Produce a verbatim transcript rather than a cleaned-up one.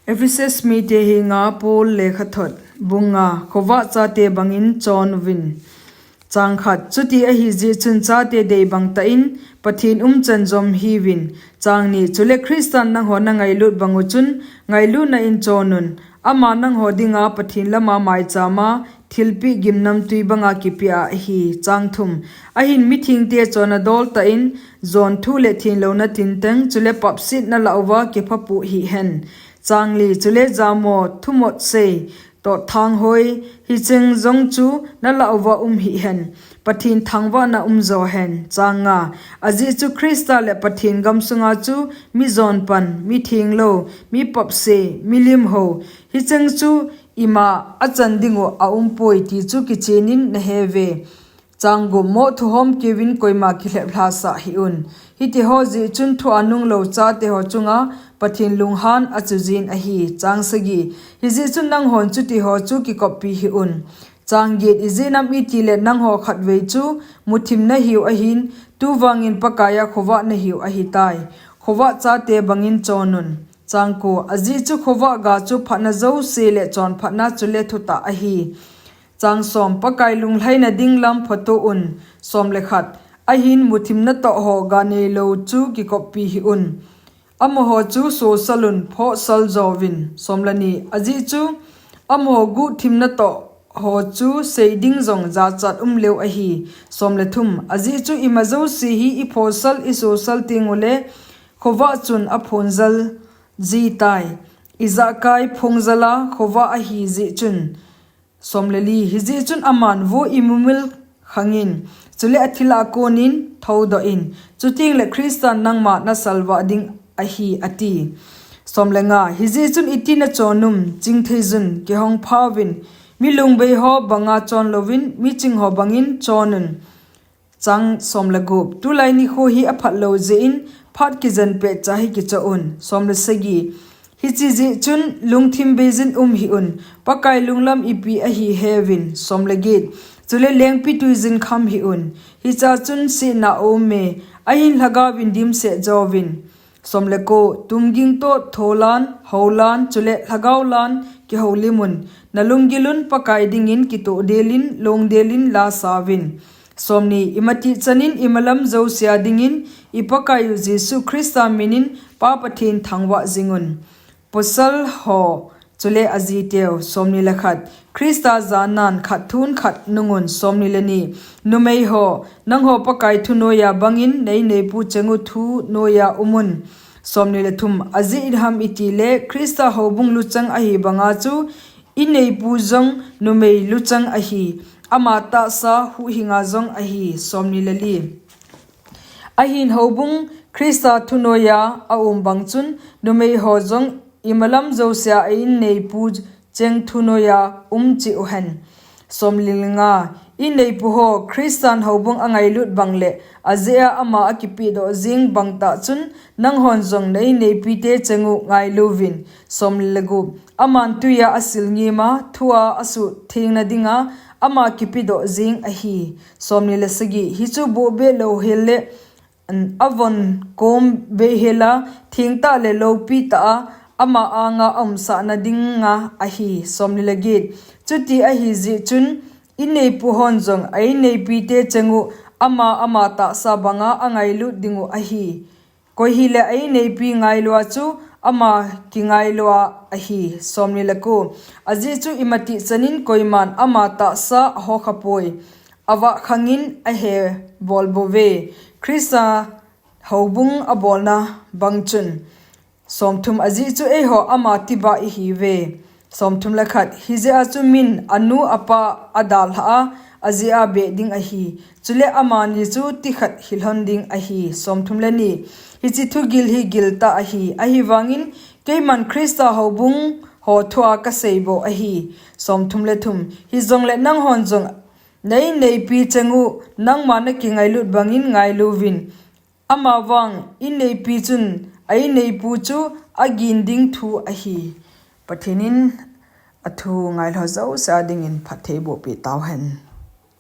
Ephesus mite henga Paul lekhathot. Bung nga. Khovah chate bangin chon uvin. Chang khat. Chuti ahi jeh chun chate dei bang tah in Pathen umchan jom hiuvin. Chang ni. Chule Christan nangho nangailut bang u chun ngailutna in chon un. Ama nangho dinga Pathen lama maichama thilpeh gimnamtui banga kipea ahi. Chang thum. Ahin mithengte chonna dol tah in, jon thu le thenlouna tinteng, chule papset nalah uva kiphapu hih hen. Chang li. Chule jamo, thumot sei, toh thanghoi, hicheng jong chu nalah uva um hih hen. Pathen thangvahna um jo hen. Chang nga. Ajeh chu Christa le Pathen gamsunga chu mi jon pan, mi thenglou, mi papse, mi limhou, hicheng chu ima achan dingu aumpoi ti chu kichenin nahe uve. Chang gup. Moh thu homkeuvin koima kilheplhasah hih un. Hitiho jeh chun thua nunglou chateho chunga Pathen lunghan achujin ahi. Chang sagi. Hijeh chun nanghon chutiho chu kikoppi hih un. Chang get. Ijeh inem itile nangho khatvei chu muthim nahiu ahin, tuvangin Pakaiya khovah nahiu ahitai. Khovah chate bangin chon un. Chang ko. Ajeh chu khovah ga chu phatna jouse le chonphatna chule thutah ahi. Chang som. Pakai lunglhaina ding lam photo un. Som le khat. Ahin muthim natoh ho ga neilou chu kikoppi hih un. Amaho chu sosal un, phohsal jouvin. Som le ni. Ajeh chu amaho guhthim natoh ho chu seiding jong jachat umleu ahi. Som le thum. Ajeh chu ima jouse hi iphohsal, isosal tengule khovah chun aphongjal jitai. Ijakai phongjala khovah ahi jeh chun. Som le li. Hijeh chun aman vo imumil khangin, chule athil'a konin thoudoh in, chutengle Christan nangma nasalvah ding ahi, ati. Som le nga. Hijeh chun iti nachon um, chingtheijun, kihongphauvin, mi lungbeiho banga chonlouvin, michingho bangin chon un. Chang som le gup. Tulai nikho hi aphatlou jeh in, phat kijen petcha hi kichoh un. Som le sagi. Hiche jeh chun lungthim beijin um hih un. Pakai lunglam ipi ahi heuvin. Som le get. Chule lengpitwi jin kham hih un. Hichea chun sehna aume, ahin lhagaovin dimset jouvin. Som le ko. Tumging toh tholan, houlan, chule lhagaolan kihoulim un. Nalunggil un Pakai dingin kitohdelin, longdelin lasauvin. Som ni. Imatih chanin imalam jousea dingin iPakaiyu Jesu Christa minin Pa Pathen thangvah jingun. Pasal ho chule ajiteu. Som ni le khat. Christa janan khat thun khat nungun. Som ni le ni. Numeiho, nangho Pakai thunoiya bangin neineipu chengu thunoiya umun. Som ni le thum. Ajeh inem itile Christa houbung luchang ahi banga chu ineipu jong numei luchang ahi. Ama tahsa huhhinga jong ahi. Som ni le li. Ahin houbung Christa thunoiya aum bang chun numeiho jong imalam jousea a inneipu cheng thunoiya um cheh uhen. Som ni le nga. Inneipuho Christan houbung angailut bang le ajeh a ama akipehdoh jing bang tah chun nanghon jong na inneipite chengu ngailu uvin. Som ni le gup. Aman twiya asil ngima, thua asuhthengna dinga ama kipehdoh jing ahi. Som ni le sagi. Hichu bohbeh louhel le avon kom beihela, thengtah le loupitah a ama anga aumsahna dinga ahi. Som ni le get. Chuti ahi jeh chun inneipuhon jong a inneipite chengu ama ama tahsa banga angailut dingu ahi. Koi hile a inneipi ngailua chu ama kingailua ahi. Som ni le ko. Ajeh chu imatih chanin koiman ama tahsa ahokhapoi. Avah khangin ahe bolbouve. Christa houbung abolna bang chun. Som thum. Ajeh chu eiho ama tibah ihiuve. Som thum le khat. Hijeh a chu min anu apa adalhah a, ajeh a beh ding ahi. Chule amani chu tikhat hilhon ding ahi. Som thum le ni. Hiche thugil hi giltah ahi. Ahivangin keiman Christa houbung ho thua kaseibou ahi. Som thum le thum. Hijongle nanghon jong na inneipi chengu nangma nakingailut bangin ngailu uvin. Amavang inneipi chun a inneipu chu agin ding thu ahi. Pathen in athu ngailhah jousea dingin phattheiboh peh tauhen.